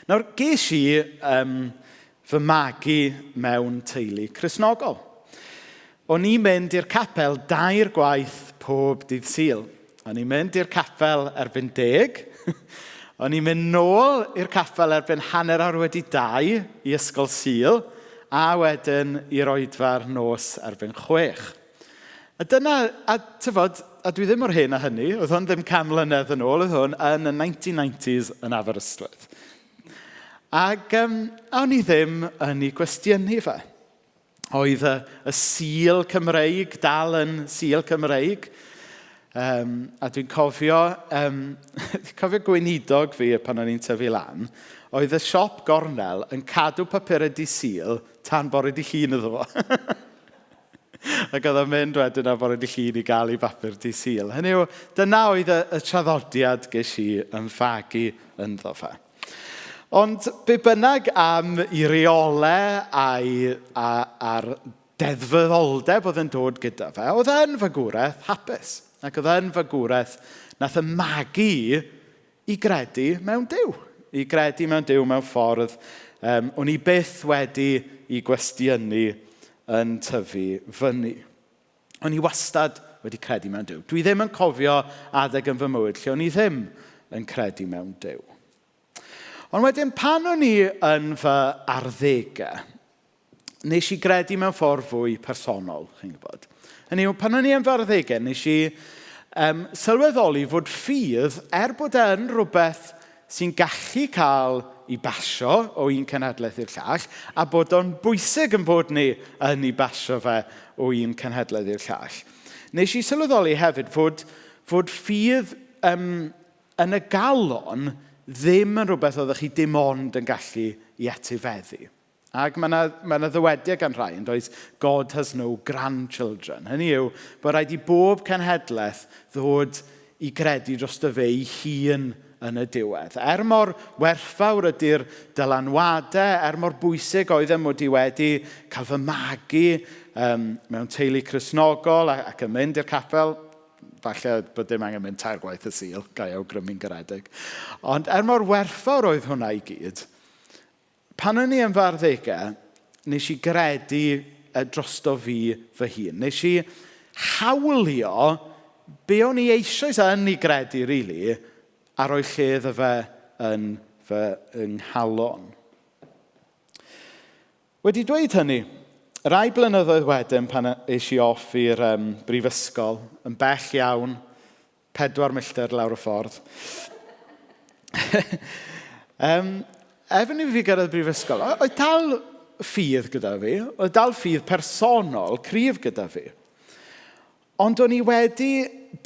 Nawr, ges i fy magu mewn teulu Cristnogol. O'n i'n mynd i'r capel dair gwaith pob dydd Sul. O'n i'n mynd i'r capel erbyn 10. O'n i'n mynd nôl i'r capel erbyn 2:30 i ysgol Sul, a wedyn i'r oedfa'r nos erbyn 6. A dyna, a tyfod, a dwi ddim mor hen â hynny, oedd hwn ddim 100 mlynedd yn ôl, oedd hwn yn y 1990s yn Aberystwyth. Ac o'n i ddim yn ei gwestiynu fe. Oedd y Sul Cymreig dal yn Sul Cymreig. A dwi'n cofio gweinidog fi pan o'n i'n tyfu lan, oedd y siop gornel yn cadw papurau dydd Sul tan bore dydd Llun iddo fo. Ac oedd o'n mynd wedyn ar bore dydd Llun i gael ei bapur dydd Sul. Hynny yw, dyna oedd y traddodiad ges i yn fagu ynddo fe. Ond be bynnag am ei reolau a'r deddfyddoldeb oedd yn dod gyda fe, oedd yn fagwraeth hapus. Ac oedd yn fagwraeth nath y magu i gredu mewn Duw. I gredu mewn Duw mewn ffordd o'n i byth wedi i gwestiynu yn tyfu fyny. O'n i wastad wedi credu mewn Duw. Dwi ddim yn cofio adeg yn fy mywyd lle o'n i ddim yn credu mewn Duw. Ond wedyn, pan o'n i yn fy arddegau, nes i gredu mewn ffordd fwy personol, chi'n gwybod. Hynny yw, pan o'n i yn fy arddegau, nes i sylweddoli fod ffydd, er bod e yn rhywbeth sy'n gallu cael ei basio o un cenhedlaeth i'r llall, a bod o'n bwysig yn bod ni yn ei basio fe o un cenhedlaeth i'r llall. Nes i sylweddoli hefyd fod ffydd yn y galon ddim yn rhywbeth oeddech chi dim ond yn gallu i etifeddu. Ac mae yna ma 'na ddywediad gan rhai yn does, "God has no grandchildren." Hynny yw, bod rhaid i bob cenhedlaeth ddod i gredu drosto fe ei hun yn y diwedd. Er mor werthfawr ydy'r dylanwadau, er mor bwysig oedd e mod i wedi cael fy magu mewn teulu Cristnogol ac yn mynd i'r capel, falle bod dim angen mynd tair gwaith y Sul, ga i awgrymu'n garedig. Ond er mor werthfawr oedd hwnna i gyd, pan o'n i yn fy arddegau, nes i gredu drosto fi fy hun. Nes i hawlio be o'n i eisoes yn ei gredu, really, a rhoi lle iddo fe yn fy nghalon. Wedi dweud hynny, rai blynyddoedd wedyn pan es i off i'r brifysgol, yn bell iawn, 4 milltir lawr y ffordd. Erbyn i fi gyrraedd brifysgol, oedd dal ffydd gyda fi, oedd dal ffydd personol cryf gyda fi. Ond o'n i wedi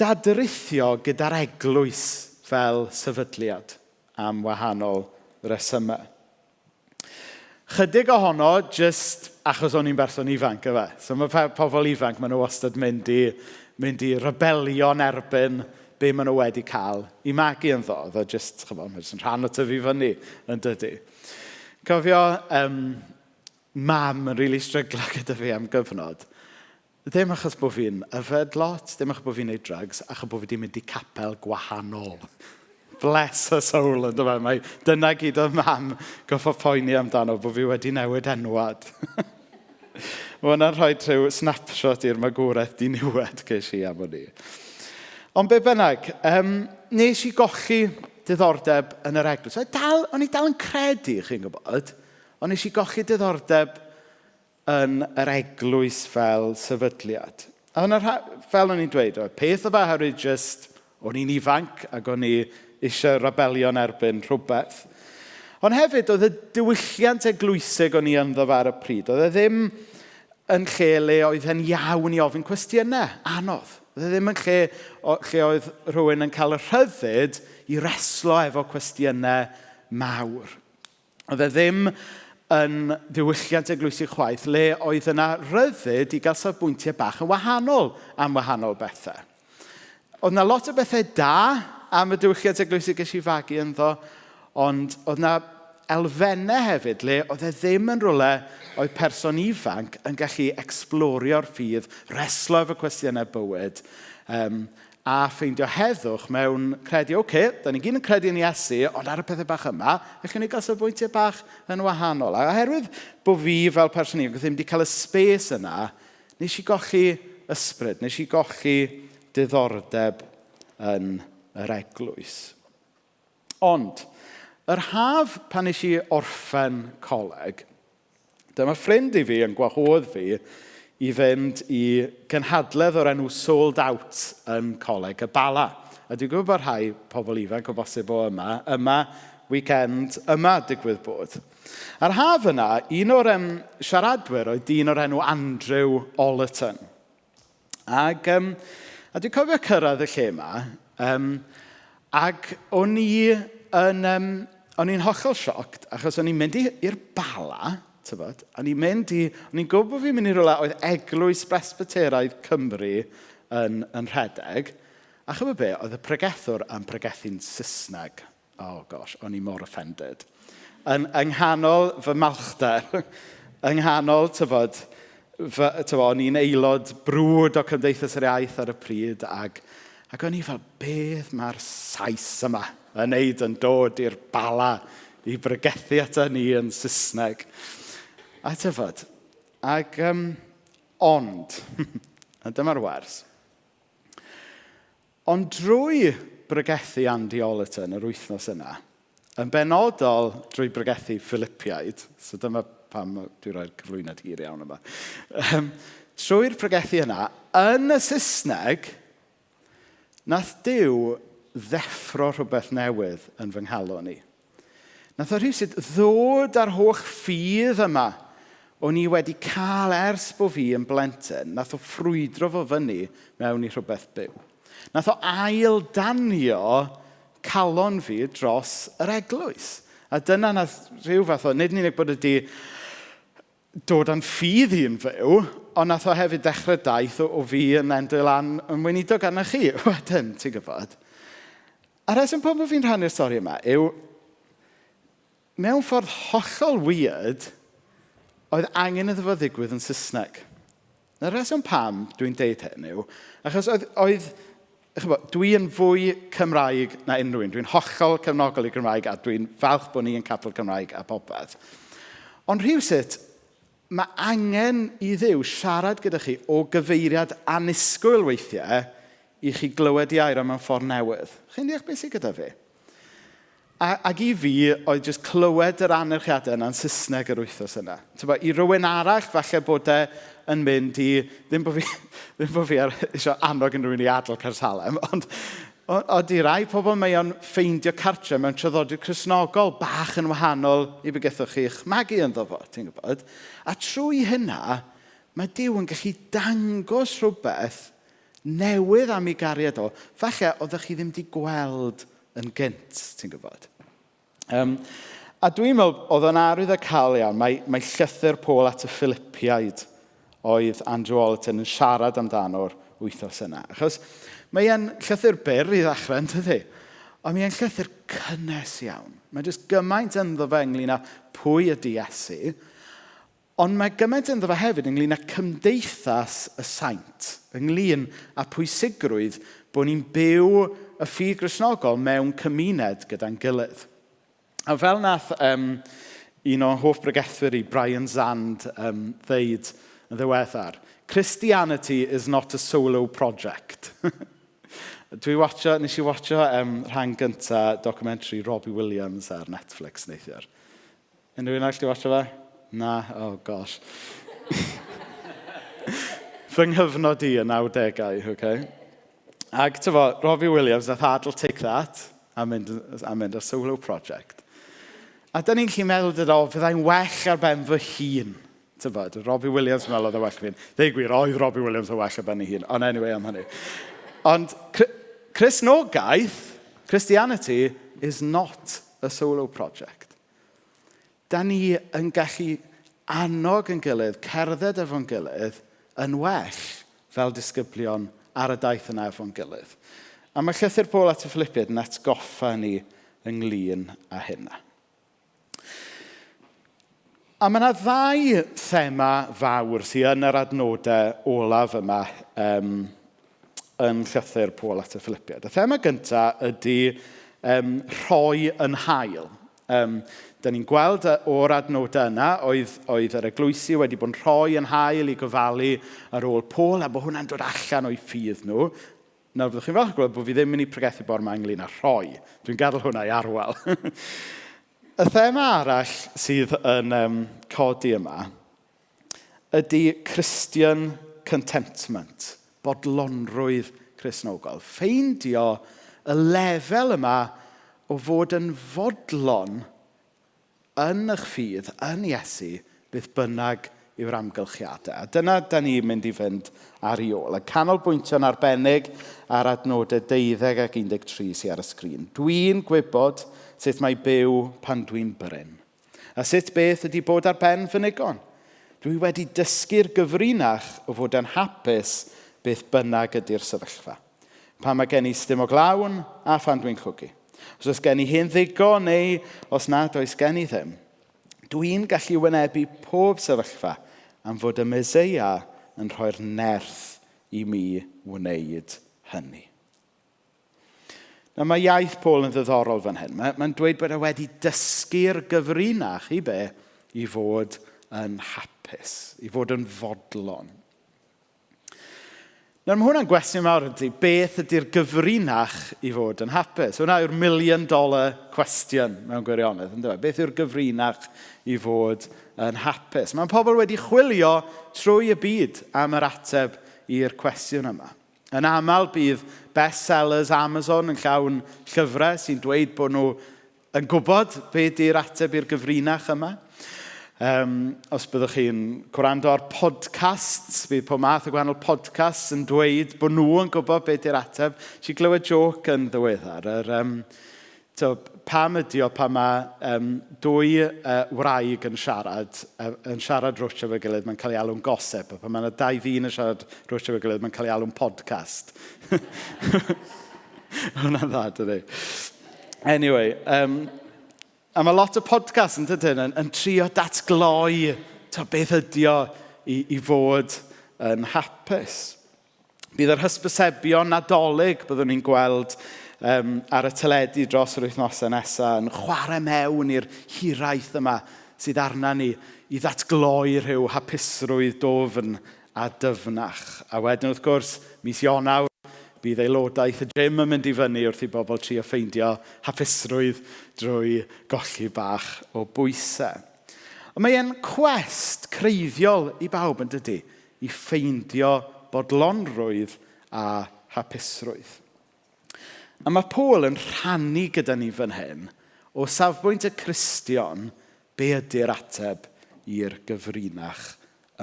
dadrithio gyda'r eglwys fel sefydliad am wahanol resymau. Chydig ohono jyst achos o'n i'n berson ifanc, ife. So mae pobl ifanc, maen nhw wastad mynd i rebelio'n erbyn be maen nhw wedi cael i magu ynddo. Oedd o jyst, chymod, mae jyst yn rhan o tyfu fyny, yn dydy. Cofio mam yn really stryglo gyda fi am gyfnod. Ddim achos bod fi'n yfed lot, ddim achos bod fi'n neud drugs, achos bod fi wedi mynd i capel gwahanol. Bless her soul, yn dweud. Mae dyna gyd oedd mam goffo poeni amdano, bod fi wedi newid enwad. Mae hwnna'n rhoi rhyw snapshot i'r magwraeth diniwed ges i am hynny. Ond be bynnag, nes i golli diddordeb yn yr eglwys. O'n i dal yn credu, chi'n gwybod, ond nes i golli diddordeb yn yr eglwys fel sefydliad. A hwnna, fel o'n i'n dweud, oedd peth o fe oherwydd jyst o'n i'n ifanc ac o'n i eisiau rebelio'n erbyn rhywbeth. Ond hefyd, oedd y diwylliant eglwysig o'n i ynddo fe ar y pryd. Oedd e ddim yn lle le oedd e'n iawn i ofyn cwestiynau anodd. Oedd e ddim yn lle oedd rhywun yn cael y rhyddid i reslo efo cwestiynau mawr. Oedd e ddim yn ddiwylliant eglwysig chwaith le oedd yna ryddid i gael safbwyntiau bach yn wahanol am wahanol bethau. Oedd yna lot o bethau da am y diwylliant eglwysig ges i fagu ynddo, ond oedd yna elfennau hefyd le oedd e ddim yn rhywle oedd person ifanc yn gallu explorio'r ffydd, reslo efo cwestiynau bywyd, a ffeindio heddwch mewn credu, oce, okay, da ni gyd yn credu yn Iesu, ond ar y pethau bach yma, allwn ni gael safbwyntiau bach yn wahanol. A oherwydd bod fi fel person ifanc ddim wedi cael y space yna, nes i golli ysbryd, nes i golli diddordeb yn yr eglwys. Ond, yr haf pan nes i orffen coleg, dyma ffrind i fi yn gwahodd fi i fynd i gynhadledd o'r enw Sold Out yn Coleg y Bala. A dwi'n gwybod bod rhai pobl ifanc o bosib o yma, yma weekend yma digwydd bod. A'r haf yna, un o'r siaradwyr oedd dyn o'r enw Andrew Ollerton. Ac, a dwi'n cofio cyrraedd y lle yma, ac o'n i yn, o'n i'n hollol shocked, achos o'n i'n mynd i'r Bala, tybod, o'n i'n mynd i, o'n i'n gwybod bod fi'n mynd i rywle oedd Eglwys Bresbyteraidd Cymru yn rhedeg, a chybod be, oedd y pregethwr yn pregethu'n Saesneg. Oh gosh, o'n i mor offended. Yng nghanol fy malchder, yng nghanol, tybod, tybod, o'n i'n aelod brwd o Cymdeithas yr Iaith ar y pryd, ac o'n i fel, beth mae'r Sais yma yn neud yn dod i'r Bala i bregethu ato ni yn Saesneg? A tybod, ac, ond, a dyma'r wers, ond drwy bregethu Andy Ollerton yr wythnos yna, yn benodol drwy bregethu Philippiaid, so dyma pam dwi'n rhoi'r cyflwyniad hir iawn yma, trwy'r pregethu yna, yn y Saesneg, nath Duw ddeffro rhywbeth newydd yn fy nghalon i. Nath o rhywsut ddod â'r holl ffydd yma o'n i wedi cael ers bod fi yn blentyn, nath o ffrwydro fo fyny mewn i rhywbeth byw. Nath o ail-danio calon fi dros yr eglwys. A dyna nath rhyw fath o, nid yn unig bod wedi dod â'n ffydd i'n fyw, ond nath o hefyd ddechrau daith o fi yn endio lan yn weinidog arna chi. Wedyn, ti'n gwybod. A rheswm pam bod fi'n rhannu'r stori yma yw, mewn ffordd hollol weird, oedd angen iddo fo ddigwydd yn Saesneg. Na'r rheswm pam dwi'n deud hyn yw, achos oedd, ch'bo, dwi yn fwy Cymraeg na unrhyw un. Dwi'n hollol cefnogol i Gymraeg a dwi'n falch bod ni yn capel Cymraeg a popeth. Ond rhywsut, mae angen i Dduw siarad gyda chi o gyfeiriad annisgwyl weithiau i chi glywed ei air mewn ffordd newydd. Chi'n deall beth sydd gyda fi? Ac i fi, oedd jyst clywed yr anerchiadau yna'n Saesneg yr wythnos yna. Tybod, i rywun arall, falle bod e yn mynd i... Ddim bod fi, ddim bod fi eisiau annog unrhyw un i adael Caersalem, ond i rai pobl mae o'n ffeindio cartre mewn traddodiad Cristnogol bach yn wahanol i be gethwch chi'ch magu ynddo fo, ti'n gwybod? A trwy hynna, mae Duw yn gallu dangos rhywbeth newydd am ei gariad o. Falle oeddech chi ddim wedi gweld yn gynt, ti'n gwybod. A dwi'n meddwl, oedd o'n arwydd y cael iawn, mae llythyr Paul at y Philippiaid oedd Andrew Ollerton yn siarad amdano'r wythnos yna. Achos mae e'n llythyr byr i ddechrau, yn dydi? Ond mae e'n llythyr cynnes iawn. Mae jyst gymaint ynddo fe ynglyn â pwy ydy Iesu, ond mae gymaint ynddo fe hefyd ynglyn â cymdeithas y saint, ynglyn â pwysigrwydd bod ni'n byw y ffydd Gristnogol mewn cymuned gyda'n gilydd. A fel nath un o'n hoff bregethwyr i, Brian Zahnd, ddeud yn ddiweddar, Christianity is not a solo project. Nes i watcho rhan gynta documentary Robbie Williams ar Netflix neithiwr. Unrhyw un arall di watcho fe? Na? Oh gosh. Fy nghyfnod i yn 90au, okay? Ac tyfo, Robbie Williams nath adael Take That a mynd ar solo project. A da ni'n gallu meddwl, dyda, o, fyddai'n well ar ben fy hun. Tybod, Robbie Williams yn meddwl oedd yn well fi. Dweud gwir, oedd Robbie Williams yn well ar ben ei hun. Ond anyway, am hynny. Ond Cristnogaeth, Christianity, is not a solo project. Da ni yn gallu annog yn gilydd, cerdded efo'n gilydd, yn well fel disgyblion ar y daith yna efo'n gilydd. A mae llythyr Paul at y Philippiaid yn atgoffa ni ynglyn â hynna. A mae yna ddau thema fawr sydd yn yr adnodau olaf yma. yn llythyr Paul at y Philippiaid. Y thema gyntaf ydy rhoi yn hael. Da ni'n gweld o'r adnodau yna, oedd yr eglwysi wedi bod yn rhoi yn hael i gofalu ar ôl Paul, a bod hwnna'n dod allan o'i ffydd nhw. Nawr, byddwch chi'n falch gweld bod fi ddim yn mynd i pregethu bore yma ynglyn â rhoi. Dwi'n gadael hwnna i Arwel. Y thema arall sydd yn codi yma ydy Christian contentment, bodlonrwydd Cristnogol. Ffeindio y lefel yma o fod yn fodlon yn eich ffydd, yn Iesu, beth bynnag yw'r amgylchiadau. A dyna da ni'n mynd i fynd ar ei ôl. A canolbwyntio'n arbennig ar adnodau 12 ac 13 sydd ar y sgrin. Dwi'n gwybod sut mae byw pan dwi'n brin. A sut beth ydy bod ar ben fy nigon. Dwi wedi dysgu'r gyfrinach o fod yn hapus beth bynnag ydy'r sefyllfa. Pan mae gen i stumog lawn a phan dwi'n llwgu. Os oes gen i hen ddigon neu os nad oes gen i ddim. Dwi'n gallu wynebu pob sefyllfa am fod y Meseia yn rhoi'r nerth i mi wneud hynny. Nawr mae iaith Paul yn ddiddorol fan hyn. Mae'n dweud bod e wedi dysgu'r gyfrinach i be? I fod yn hapus, i fod yn fodlon. Nawr, mae hwnna'n gwestiwn mawr ydy, beth ydy'r gyfrinach i fod yn hapus? Hwnna yw'r million dollar question mewn gwirionedd, ynddo fe? Beth yw'r gyfrinach i fod yn hapus? Mae pobl wedi chwilio trwy y byd am yr ateb i'r cwestiwn yma. Yn aml bydd bestsellers Amazon yn llawn llyfrau sy'n dweud bod nhw yn gwybod be di'r ateb i'r gyfrinach yma. Os byddwch chi'n gwrando ar podcasts, bydd pob math o gwahanol podcasts yn dweud bod nhw yn gwybod be di'r ateb. Nes i glywed joke yn ddiweddar. To, pam ydi o pan mae dwy wraig yn siarad rwtsh efo'i gilydd, mae'n cael ei alw'n gossip. A pan mae yna dau ddyn yn siarad rwtsh efo'i gilydd, mae'n cael ei alw'n podcast. Hwnna'n dda, dydy. Anyway, a mae lot o podcasts yn dydyn yn trio datgloi to, beth ydi o i fod yn hapus. Bydd yr hysbysebion Nadolig byddwn ni'n gweld ar y teledu dros yr wythnosau nesaf yn chwarae mewn i'r hiraeth yma sydd arna ni i ddatgloi rhyw hapusrwydd dofn a dyfnach. A wedyn wrth gwrs, mis Ionawr, bydd aelodaeth y gym yn mynd i fyny wrth i bobl trio ffeindio hapusrwydd drwy golli bach o bwysau. Ond mae e'n cwest creiddiol i bawb yn dydy, i ffeindio bodlonrwydd a hapusrwydd. A mae Paul yn rhannu gyda ni fan hyn o safbwynt y Cristion be ydy'r ateb i'r gyfrinach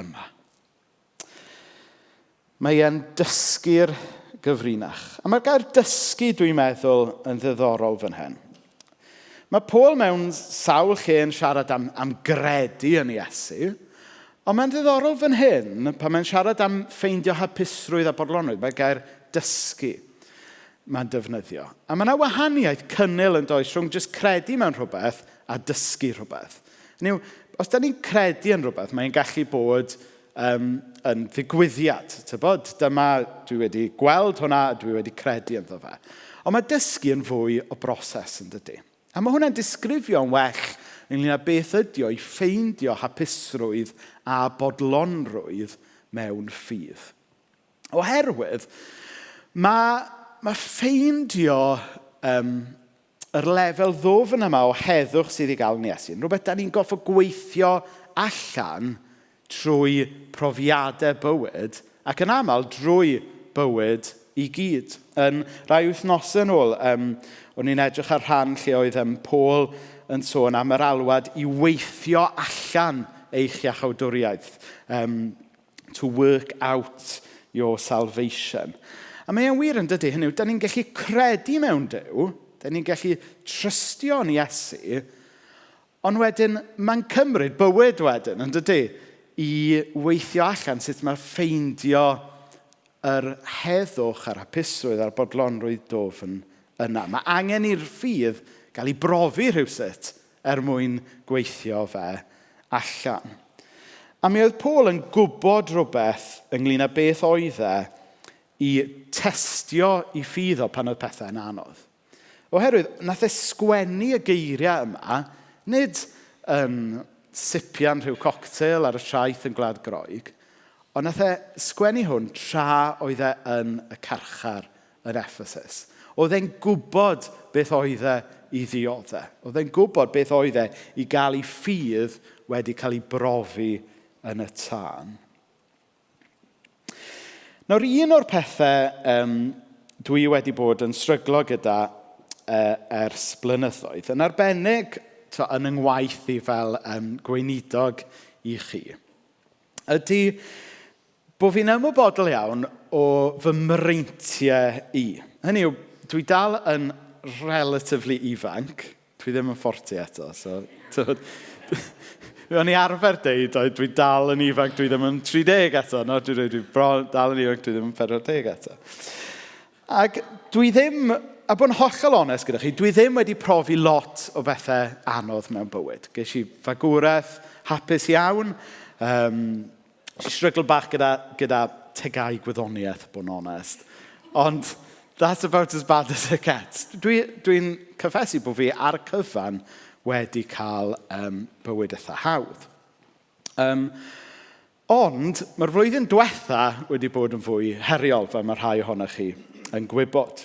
yma. Mae e'n dysgu'r gyfrinach. A mae'r gair dysgu, dwi'n meddwl, yn ddiddorol fan hyn. Mae Paul mewn sawl lle yn siarad am gredu yn Iesu, ond mae'n ddiddorol fan hyn, pan mae'n siarad am ffeindio hapusrwydd a bodlonrwydd, mae'r gair dysgu mae'n defnyddio. A mae yna wahaniaeth cynnil yn does rhwng jyst credu mewn rhywbeth a dysgu rhywbeth. Hynny yw, os da ni'n credu yn rhywbeth, mae'n gallu bod yn ddigwyddiad. Tybod, dyma, dwi wedi gweld hwnna, dwi wedi credu ynddo fe. Ond mae dysgu yn fwy o broses yn dydy. A mae hwnna'n disgrifio'n well ynglyn â beth ydy o i ffeindio hapusrwydd a bodlonrwydd mewn ffydd. Oherwydd, mae ffeindio yr lefel ddwfn yma o heddwch sydd i gael yn Iesu, yn rhywbeth da ni'n goffo gweithio allan trwy profiadau bywyd ac yn aml drwy bywyd i gyd. Yn rai wythnosau yn ôl, o'n i'n edrych ar rhan lle oedd Paul yn sôn am yr alwad i weithio allan eich iachawdwriaeth. To work out your salvation. A mae e'n wir yn dydy, hynny yw, da ni'n gallu credu mewn Duw, da ni'n gallu trystio yn Iesu, ond wedyn mae'n cymryd bywyd wedyn, yn dydy, i weithio allan sut mae ffeindio yr heddwch a'r hapusrwydd a'r bodlonrwydd dofn yna. Mae angen i'r ffydd gael ei brofi rhywsut er mwyn gweithio fe allan. A mi oedd Paul yn gwybod rhywbeth ynglyn â beth oedd e i i testio i ffydd o pan oedd pethau'n anodd. Oherwydd, nath e sgwennu y geiriau yma, nid yn sipian rhyw cocktail ar y traeth yn Gwlad Groeg, ond nath e sgwennu hwn tra oedd e yn y carchar yn Ephesus. Oedd e'n gwybod beth oedd e i ddioddau. Oedd e'n gwybod beth oedd e i gael ei ffydd wedi cael ei brofi yn y tân. Nawr, un o'r pethau dwi wedi bod yn stryglo gyda ers blynyddoedd, yn arbennig to, yn yng ngwaith i fel gweinidog i chi, ydy bod fi'n ymwybodol iawn o fy mreintiau i. Hynny yw, dwi dal yn relatively ifanc. Dwi ddim yn 40 eto, so o'n i arfer deud, oedd dwi dal yn ifanc, dwi ddim yn 30 eto. No, dwi'n dweud, dwi bron dal yn ifanc, dwi ddim yn 40 eto. Ac dwi ddim, a bod yn hollol onest gyda chi, dwi ddim wedi profi lot o bethau anodd mewn bywyd. Ges i fagwraeth hapus iawn. Struggle bach gyda TGAU gwyddoniaeth, bod yn onest. Ond that's about as bad as it gets. Dwi cyffesu bod fi ar y cyfan wedi cael bywyd eitha hawdd. Ond mae'r flwyddyn diwetha wedi bod yn fwy heriol, fel mae rhai ohonoch chi yn gwybod.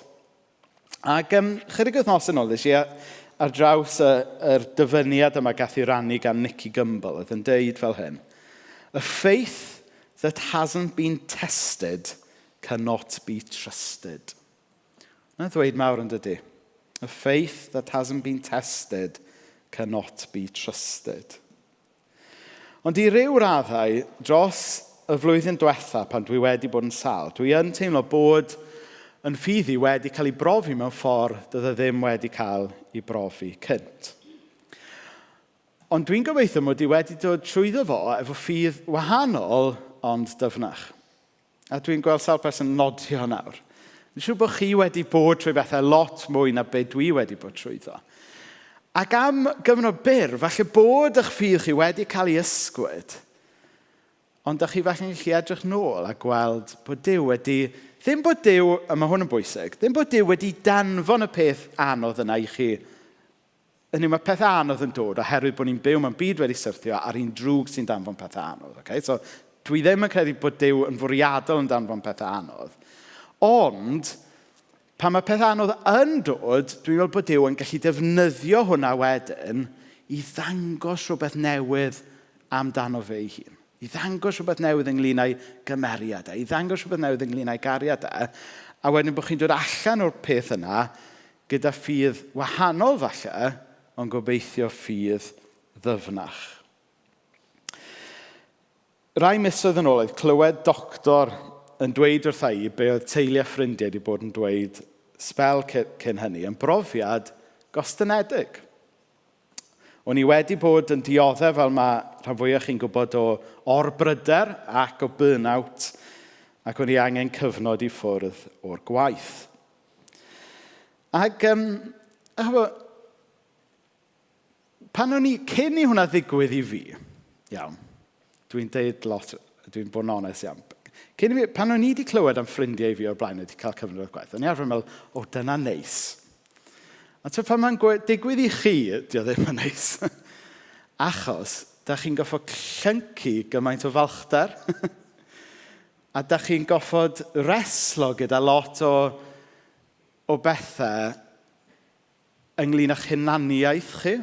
Ac chydig wythnos yn ôl, ddes i ar draws yr dyfyniad yma gath ei rannu gan Nicky Gumbel, oedd yn deud fel hyn: "A faith that hasn't been tested cannot be trusted." Yna ddweud mawr yn dydy. A faith that hasn't been tested cannot be trusted. Ond i ryw raddau, dros y flwyddyn diwetha pan dwi wedi bod yn sâl, dwi yn teimlo bod yn ffydd i wedi cael ei brofi mewn ffordd doedd e ddim wedi cael ei brofi cynt. Ond dwi'n gobeithio mod i wedi dod trwyddo fo efo ffydd wahanol ond dyfnach. A dwi'n gweld sawl person nodio nawr. Dwi'n siŵr bod chi wedi bod trwy bethau lot mwy na be dwi wedi bod trwyddo. Ac am gyfnod byr, falle bod eich ffydd chi wedi cael ei ysgwyd, ond ydych chi falle'n gallu edrych nôl a gweld bod Duw wedi... Ddim bod Duw, a mae hwn yn bwysig, ddim bod Duw wedi danfon y peth anodd yna i chi. Hynny, mae pethau anodd yn dod oherwydd bod ni'n byw mewn byd wedi syrthio a'r un drwg sy'n danfon pethau anodd. Okay? So, dwi ddim yn credu bod Duw yn fwriadol yn danfon pethau anodd. Ond, pan mae pethau anodd yn dod, dwi'n meddwl bod Duw yn gallu defnyddio hwnna wedyn i ddangos rhywbeth newydd amdano fe ei hun. I ddangos rhywbeth newydd ynglyn â'i gymeriad e, i ddangos rhywbeth newydd ynglyn â'i gariad e, a wedyn bod chi'n dod allan o'r peth yna gyda ffydd wahanol falle, ond gobeithio ffydd ddyfnach. Rai misoedd yn ôl oedd clywed doctor yn dweud wrtha i be oedd teulu a ffrindiau wedi bod yn dweud sbel cyn hynny yn brofiad gostynedig. O'n i wedi bod yn dioddef, fel mae rhan fwyaf chi'n gwybod, o orbryder ac o burnout, ac o'n i angen cyfnod i ffwrdd o'r gwaith. Ac pan o'n i, cyn i hwnna ddigwydd i fi, iawn, dwi'n deud lot, dwi'n bod yn onest iawn. Cyn i fi, pan o'n i wedi clywed am ffrindiau fi o'r blaen wedi cael cyfnod o'r gwaith, o'n i arfer meddwl, "O, dyna neis." A ti'n pan mae'n digwydd i chi, di o ddim yn neis. Achos, da chi'n goffod llyncu gymaint o falchder. A da chi'n goffod reslo gyda lot o bethau ynglyn â'ch hunaniaeth chi.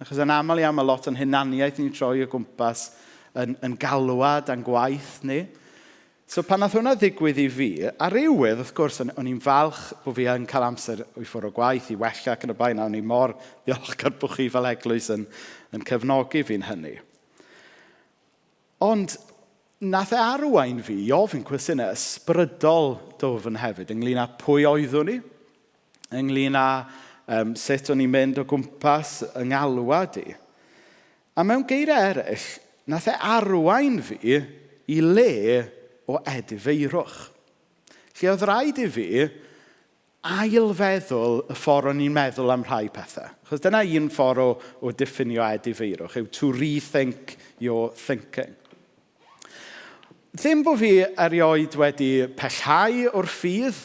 Achos yn aml iawn mae lot o'n hunaniaeth ni'n troi o gwmpas yn galwad a'n gwaith ni. So pan nath hwnna ddigwydd i fi, ar rywydd, wrth gwrs, o'n i'n falch bod fi yn cael amser i ffwrdd o gwaith, i wella ac yn y blaen, a o'n i mor ddiolchgar bod chi fel eglwys yn cefnogi fi'n hynny. Ond nath e arwain fi i ofyn cwestiynau ysbrydol dwfn hefyd ynglyn â pwy oeddwn i, ynglyn â sut o'n i'n mynd o gwmpas yng ngalwad i. A mewn geiriau eraill, nath e arwain fi i le o edifeirwch. Lle oedd rhaid i fi ailfeddwl y ffordd o'n i'n meddwl am rhai pethau. Achos dyna un ffordd o diffinio edifeirwch, yw to rethink your thinking. Ddim bod fi erioed wedi pellhau o'r ffydd,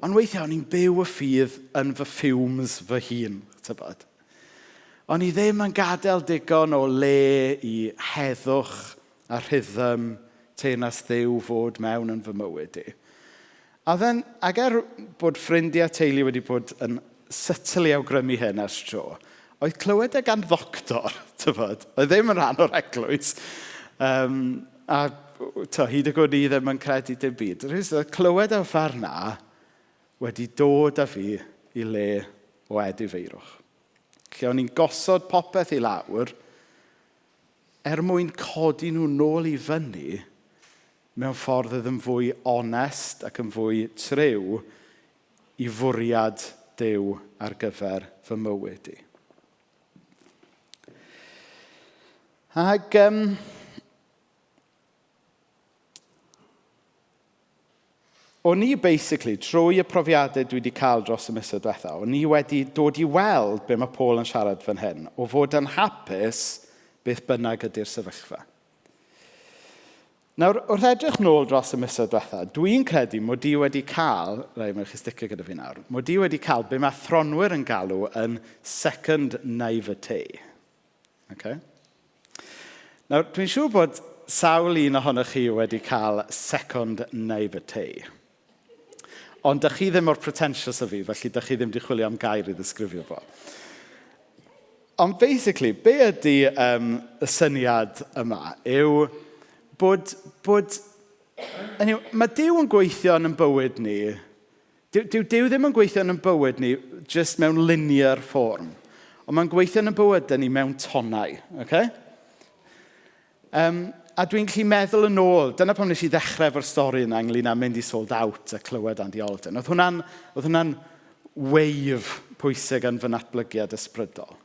ond weithiau o'n i'n byw y ffydd yn fy fumes fy hun, tybod. O'n i ddim yn gadael digon o le i heddwch a rhythm teyrnas Dduw fod mewn yn fy mywyd i. A then, ac er bod ffrindiau teulu wedi bod yn subtly awgrymu hyn ers tro, oedd clywed e gan ddoctor, tybod, oedd ddim yn rhan o'r eglwys, a to, hyd y gwn i ddim yn credu dim byd. Rhywsut, clywed e ffordd na wedi dod â fi i le o edifeirwch. Lle o'n i'n gosod popeth i lawr er mwyn codi nhw nôl i fyny mewn ffordd oedd yn fwy onest ac yn fwy triw i fwriad Duw ar gyfer fy mywyd i. Ac o'n i basically, trwy y profiadau dwi wedi cael dros y misoedd diwetha, o'n i wedi dod i weld be mae Paul yn siarad fan hyn, o fod yn hapus beth bynnag ydy'r sefyllfa. Nawr, wrth edrych nôl dros y misoedd diwetha, dwi'n credu mod i wedi cael, rhaid mae'n chi sticio gyda fi nawr, mod i wedi cael be mae athronwyr yn galw yn second naivete. Okay? Nawr, dwi'n siŵr bod sawl un ohonoch chi wedi cael second naivete. Ond dych chi ddim mor pretentious â fi, felly dych chi ddim wedi chwilio am gair i ddisgrifio fo. Ond basically, be ydy y syniad yma yw bod hynny yw, mae Duw yn gweithio yn ein bywyd ni. Dyw Duw ddim yn gweithio yn ein bywyd ni just mewn linear form. Ond mae'n gweithio yn ein bywydau ni mewn tonnau. Okay? A dwi'n gallu meddwl yn ôl, dyna pam nes i ddechrau efo'r stori yna ynglyn â mynd i Sold Out a clywed Andy Alden. Oedd hwnna'n wave pwysig yn fy natblygiad ysbrydol.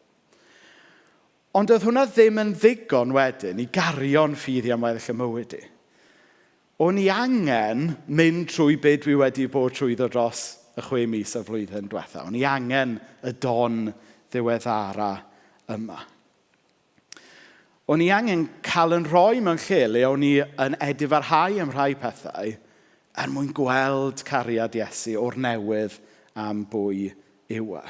Ond oedd hwnna ddim yn ddigon wedyn i gario'n ffydd i am weddill y mywyd i. O'n i angen mynd trwy be dwi wedi bod trwyddo dros y 6 mis y flwyddyn diwetha. O'n i angen y don ddiweddara yma. O'n i angen cael yn rhoi mewn lle le o'n i yn edifarhau am rhai pethau er mwyn gweld cariad Iesu o'r newydd am bwy yw e.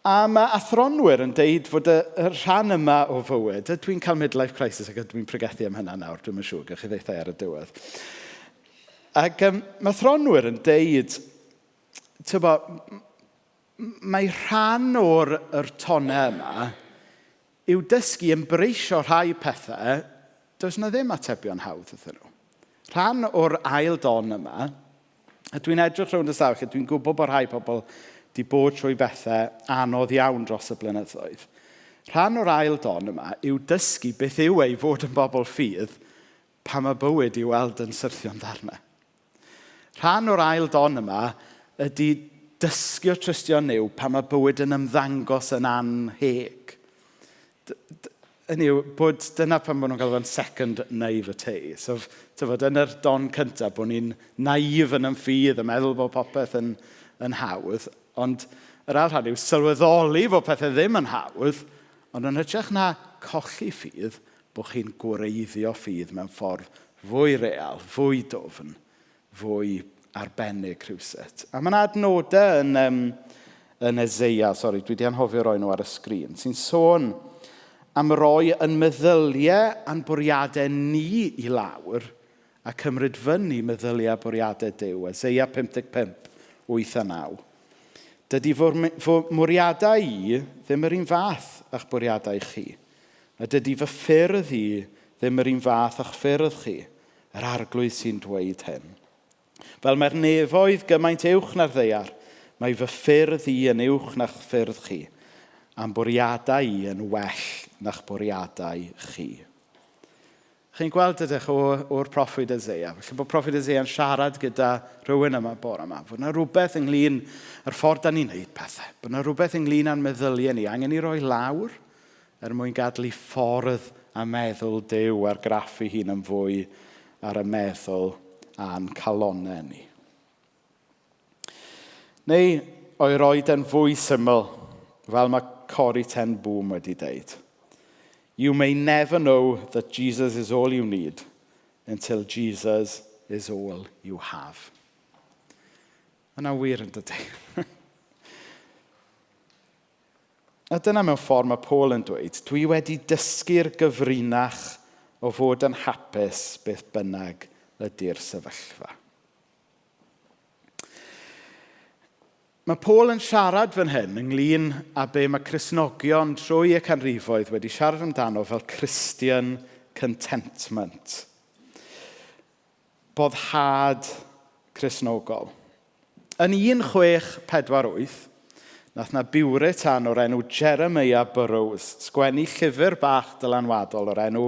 A mae athronwyr yn deud fod y rhan yma o fywyd, dwi'n cael midlife crisis ac dwi'n pregethu am hynna nawr, dwi'n siŵr, gewch chi ddeutha ar y diwedd. Ac mae athronwyr yn deud, tybo, mae rhan o'r yr tonnau yma yw dysgu ymbrace-io rhai pethau, does na ddim atebion hawdd iddyn nhw. Rhan o'r ail don yma, a dwi'n edrych rownd y stafell a dwi'n gwybod bod rhai pobl di bod trwy bethau anodd iawn dros y blynyddoedd. Rhan o'r ail don yma yw dysgu beth yw ei fod yn bobl ffydd pan mae bywyd i weld yn syrthio'n ddarnau. Rhan o'r ail don yma ydy dysgu o trystio Nuw pan mae bywyd yn ymddangos yn anheg. Hynny yw, bod dyna pan maen nhw'n galw fo'n second naivete. So, tyfod, yn yr don cyntaf, bod ni'n naif yn ein ffydd a meddwl bod popeth yn hawdd, ond yr ail rhan yw sylweddoli fod pethau ddim yn hawdd, ond yn hytrach na colli ffydd, bod chi'n gwreiddio ffydd mewn ffordd fwy real, fwy dwfn, fwy arbennig rhywsut. A mae yna adnodau yn Eseia, sori, dwi wedi anghofio roi nhw ar y sgrin, sy'n sôn am roi yn meddyliau a'n bwriadau ni i lawr a cymryd fyny meddyliau a bwriadau Duw. Eseia 55, 8 a 9. Dydy fy mwriadau i ddim yr un fath a'ch bwriadau chi. A dydy fy ffyrdd i ddim yr un fath a'ch ffyrdd chi. Yr Arglwydd sy'n dweud hyn. Fel mae'r nefoedd gymaint uwch na'r ddaear, mae fy ffyrdd i yn uwch na'ch ffyrdd chi, a'n bwriadau i yn well na'ch bwriadau chi. Chi'n gweld ydych o'r proffwyd Eseia. Felly bod proffwyd Eseia yn siarad gyda rhywun yma bore yma. Fod yna rhywbeth ynglyn â'r ffordd da ni'n neud pethau. Bod yna rhywbeth ynglyn â'n meddyliau ni. Angen i roi lawr er mwyn gadael i ffordd a meddwl Duw argraffu hun yn fwy ar y meddwl a'n calonnau ni. Neu o'i roed e'n fwy syml, fel mae Corrie ten Boom wedi deud. You may never know that Jesus is all you need until Jesus is all you have. Yna wir yn dydy. A dyna mewn ffordd mae Paul yn dweud, dwi wedi dysgu'r gyfrinach o fod yn hapus beth bynnag ydy'r sefyllfa. Mae Paul yn siarad fan hyn ynglyn â be mae Cristnogion trwy y canrifoedd wedi siarad amdano fel Christian contentment. Boddhad Cristnogol. Yn 1648, nath na Biwritan o'r enw Jeremiah Burroughs sgwennu llyfr bach dylanwadol o'r enw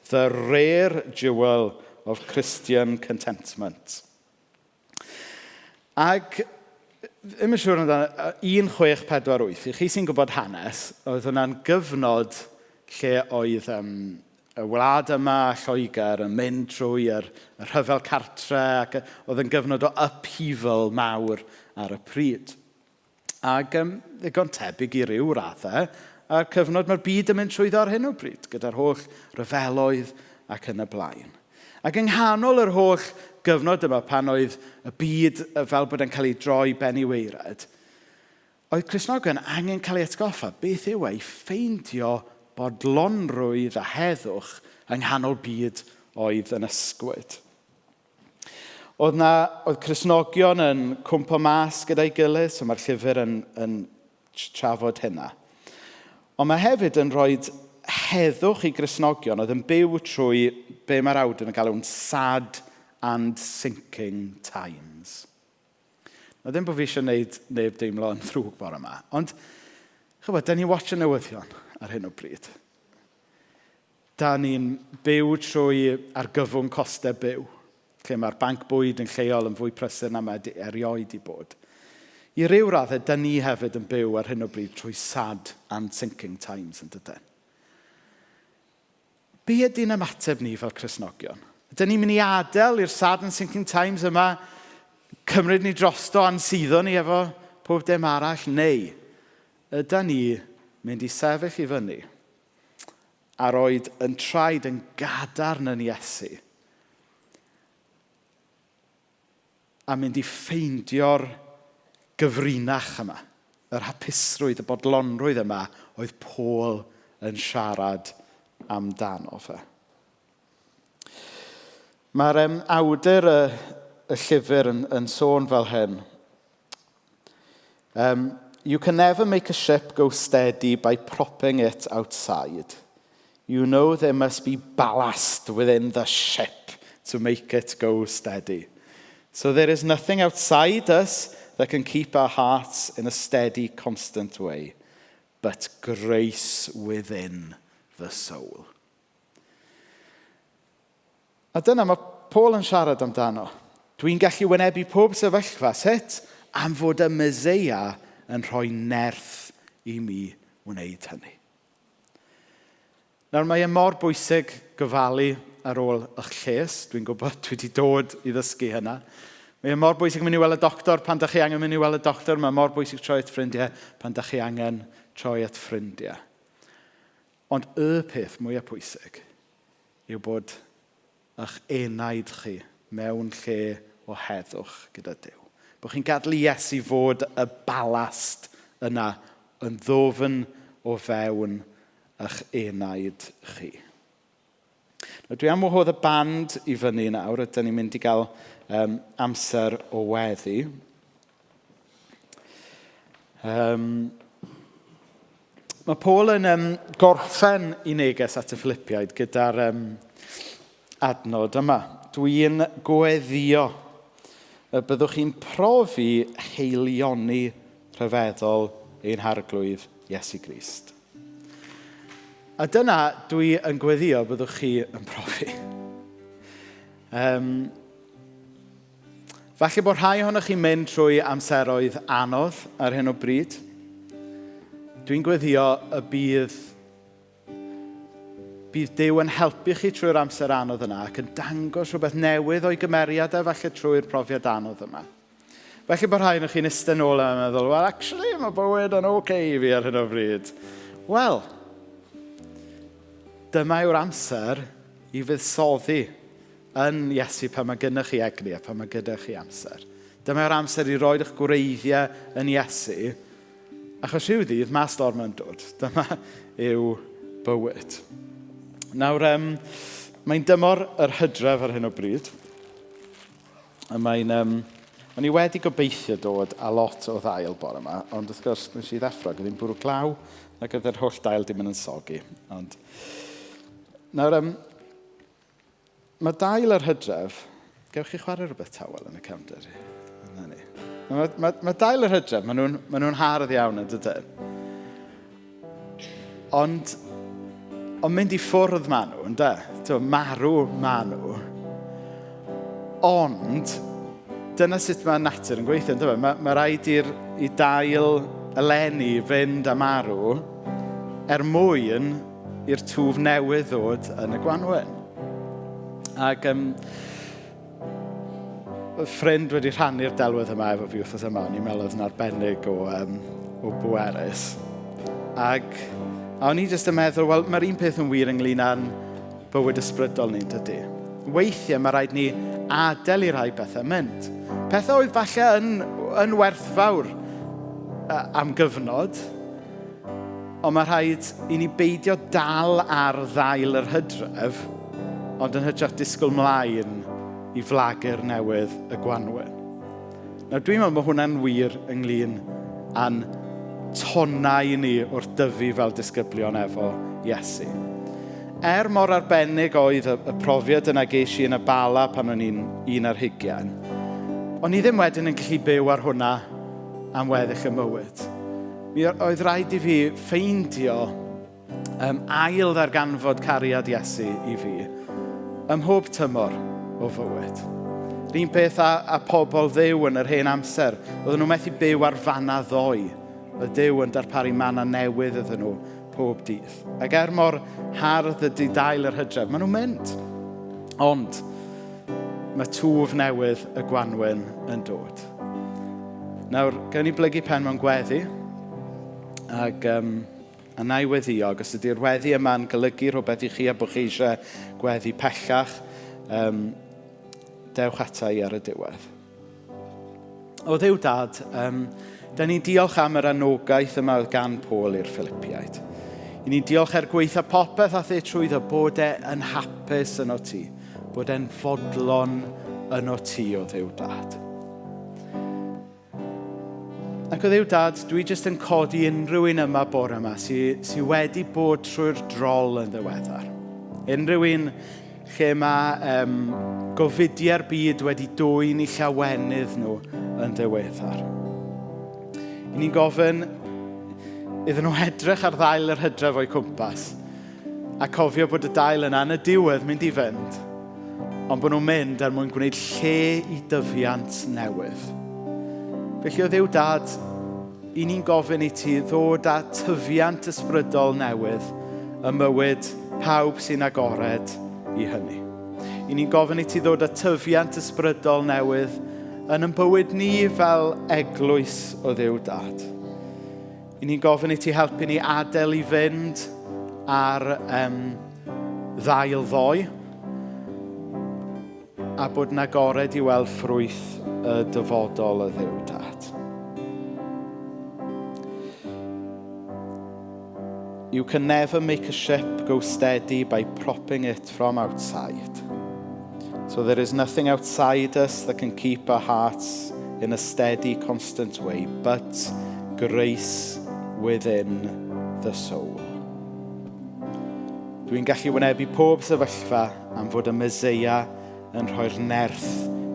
The Rare Jewel of Christian Contentment. Ac ddim yn siŵr amdano, 1648, i chi sy'n gwybod hanes, oedd hwnna'n gyfnod lle oedd um, y wlad yma, Lloegr, yn mynd trwy yr, y rhyfel cartre, ac oedd yn gyfnod o upheaval mawr ar y pryd. Ac um, ddigon tebyg i ryw raddau, a'r cyfnod mae'r byd yn mynd trwyddo ar hyn o bryd, gyda'r holl ryfeloedd ac yn y blaen. Ac yng nghanol yr holl gyfnod yma, pan oedd y byd fel bod e'n cael ei droi ben i waered, oedd Cristnogion angen cael ei atgoffa beth yw e i ffeindio bodlonrwydd a heddwch yng nghanol byd oedd yn ysgwyd. Oedd na, oedd Cristnogion yn cwmpo mas gyda'i gilydd, so mae'r llyfr yn, yn trafod hynna. Ond mae hefyd yn rhoi heddwch i Gristnogion oedd yn byw trwy be mae'r awdur yn galw'n sad and sinking times. Na ddim bod fi eisiau gwneud neb deimlo yn ddrwg bore yma, ond chybod, da ni'n watch y newyddion ar hyn o bryd. Da ni'n byw trwy argyfwng costau byw, lle mae'r banc bwyd yn lleol yn fwy prysur na mae erioed i bod. I ryw raddau, da ni hefyd yn byw ar hyn o bryd trwy sad and sinking times yn dydyn. Be ydy'n ymateb ni fel Cristnogion? Ydyn ni'n mynd i adael i'r sad and sinking times yma cymryd ni drosto a'n suddo ni efo pob dim arall? Neu ydyn ni mynd i sefyll i fyny a roed yn traed yn gadarn yn Iesu a mynd i ffeindio'r gyfrinach yma, yr hapusrwydd, y bodlonrwydd yma oedd Paul yn siarad amdano fe. Mae'r um, awdur y, y llyfr yn, yn sôn fel hyn. Um, you can never make a ship go steady by propping it outside. You know there must be ballast within the ship to make it go steady. So there is nothing outside us that can keep our hearts in a steady, constant way, but grace within the soul. A dyna mae Paul yn siarad amdano. Dwi'n gallu wynebu pob sefyllfa. Sut? Am fod y Meseia yn rhoi nerth i mi wneud hynny. Nawr, mae e mor bwysig gofalu ar ôl eich lles. Dwi'n gwybod, dwi wedi dod i ddysgu hynna. Mae e mor bwysig mynd i weld y doctor pan da chi angen mynd i weld y doctor. Mae mor bwysig troi at ffrindiau pan da chi angen troi at ffrindiau. Ond y peth mwyaf pwysig yw bod eich enaid chi mewn lle o heddwch gyda Duw. Bod chi'n gadael i Iesu fod y balast yna yn ddofn o fewn eich enaid chi. Nawr, dwi am wahodd y band i fyny nawr, ydyn ni'n mynd i gael um, amser o weddi. Um, mae Paul yn um, gorffen i neges at y Philippiaid gyda'r um, adnod yma. Dwi'n gweddio y byddwch chi'n profi heilioni rhyfeddol ein harglwydd Iesu Grist. A dyna dwi yn gweddio byddwch chi yn profi. Um, Falle bod rhai ohonoch chi'n mynd trwy amseroedd anodd ar hyn o bryd. Dwi'n gweddio y bydd, bydd Duw yn helpu chi trwy'r amser anodd yna ac yn dangos rhywbeth newydd o'i gymeriad e falle trwy'r profiad anodd yma. Felly bod rhai ohonoch chi'n eistedd nôl a meddwl, well, actually, mae bywyd yn oce okay i fi ar hyn o bryd. Wel, Dyma yw'r amser i fuddsoddi yn Iesu pan mae gennych chi egni a pan mae gyda chi amser. Dyma yw'r amser i roi eich gwreiddiau yn Iesu, achos rhyw ddydd mae storm yn dod. Dyma yw bywyd. Nawr, mae'n dymor yr hydref ar hyn o bryd. A mae'n... o'n i wedi gobeithio dod â lot o ddail bore yma, ond wrth gwrs nes i ddeffro ac oedd hi'n bwrw glaw ac oedd yr holl dail 'di mynd yn soggy. Ond... Nawr, mae dail yr hydref... Gewch chi chwarae rhywbeth tawel yn y cefndir? 'Na ni. Mae dail yr hydref, maen nhw'n hardd iawn yn dydyn. Ond mynd i ffwrdd maen nhw, ynde? Marw maen nhw. Ond, dyna sut mae natur yn gweithio, yndyfe? Mae rhaid i dail eleni fynd a marw er mwyn i'r twf newydd ddod yn y gwanwyn. Ac ffrind wedi rhannu'r delwedd yma efo fi wythnos yma, o'n i'n meddwl oedd yn arbennig o bwerus. Ac a o'n i jyst yn meddwl, wel, mae'r un peth yn wir ynglyn â'n bywyd ysbrydol ni'n dydy. Weithiau mae rhaid ni adael i rai bethau mynd. Pethau oedd falle yn werthfawr am gyfnod, ond mae rhaid i ni beidio dal ar ddail yr hydref, ond yn hytrach disgwyl mlaen i flagur newydd y gwanwyn. Nawr, dwi'n meddwl bod hwnna'n wir ynglyn â'n tonnau ni wrth dyfu fel disgyblion efo Iesu. Er mor arbennig oedd y profiad yna ges i yn y Bala pan o'n i'n 21, o'n i ddim wedyn yn gallu byw ar hwnna am weddill y mywyd. Mi oedd rhaid i fi ffeindio ail ddarganfod cariad Iesu i fi ym mhob tymor o fywyd. Yr un peth â pobl Dduw yn yr hen amser. Oedden nhw methu byw ar fanna ddoe. Oedd Duw yn darparu manna newydd iddyn nhw pob dydd. Ac er mor hardd ydy dail yr hydref, maen nhw'n mynd. Ond mae twf newydd y gwanwyn yn dod. Nawr, gawn ni blygu pen mewn gweddi. Ac a na i weddio, ac os ydy'r weddi yma'n golygu rhywbeth i chi a bod chi eisiau gweddi pellach, dewch ata i ar y diwedd. O Dduw Dad, da ni'n diolch am yr anogaeth yma oedd gan Paul i'r Philippiaid. I ni'n diolch er gweitha popeth ath e trwyddo bod e yn hapus yno ti, bod e'n fodlon yno ti o Dduw Dad. Ac o Dduw Dad, dwi jyst yn codi unrhyw un yma bore yma sy wedi bod trwy'r drol yn ddiweddar. Unrhyw un lle mae gofidiau'r byd wedi dwyn i llawenydd nhw yn ddiweddar. I ni'n gofyn iddyn nhw edrych ar ddail yr hydref o'u cwmpas a cofio bod y dail yna yn y diwedd mynd i fynd, ond bod nhw'n mynd er mwyn gwneud lle i dyfiant newydd. Felly o Dduw Dad, i ni'n gofyn i ti ddod â tyfiant ysbrydol newydd ym mywyd pawb sy'n agored i hynny. I ni'n gofyn i ti ddod â tyfiant ysbrydol newydd yn ein bywyd ni fel eglwys o Dduw Dad. I ni'n gofyn i ti helpu ni adael i fynd ar ddail ddoe a bod yn agored i weld ffrwyth y dyfodol y Dduw Dad. You can never make a ship go steady by propping it from outside. So there is nothing outside us that can keep our hearts in a steady, constant way, but grace within the soul. Dwi'n gallu wynebu pob sefyllfa am fod y Meseia yn rhoi'r nerth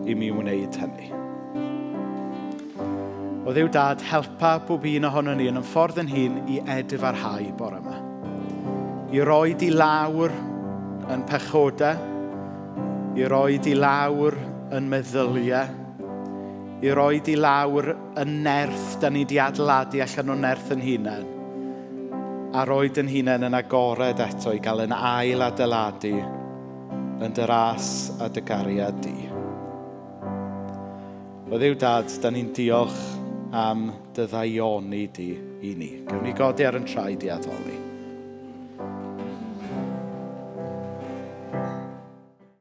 i mi wneud hynny. O Dduw Dad, helpa bob un ohono ni yn ein ffordd yn hun i edifarhau bore yma. I roi di lawr yn pechodau, i roi di lawr yn meddyliau, i roi di lawr yn nerth da ni di adeiladu allan o nerth yn hunain, a roi yn hunain yn agored eto i gael yn ail adeiladu yn dy ras a dy gariad di. O Dduw Dad, da ni'n diolch am dy ddaioni di i ni. Gawn ni godi ar yn traed i addoli.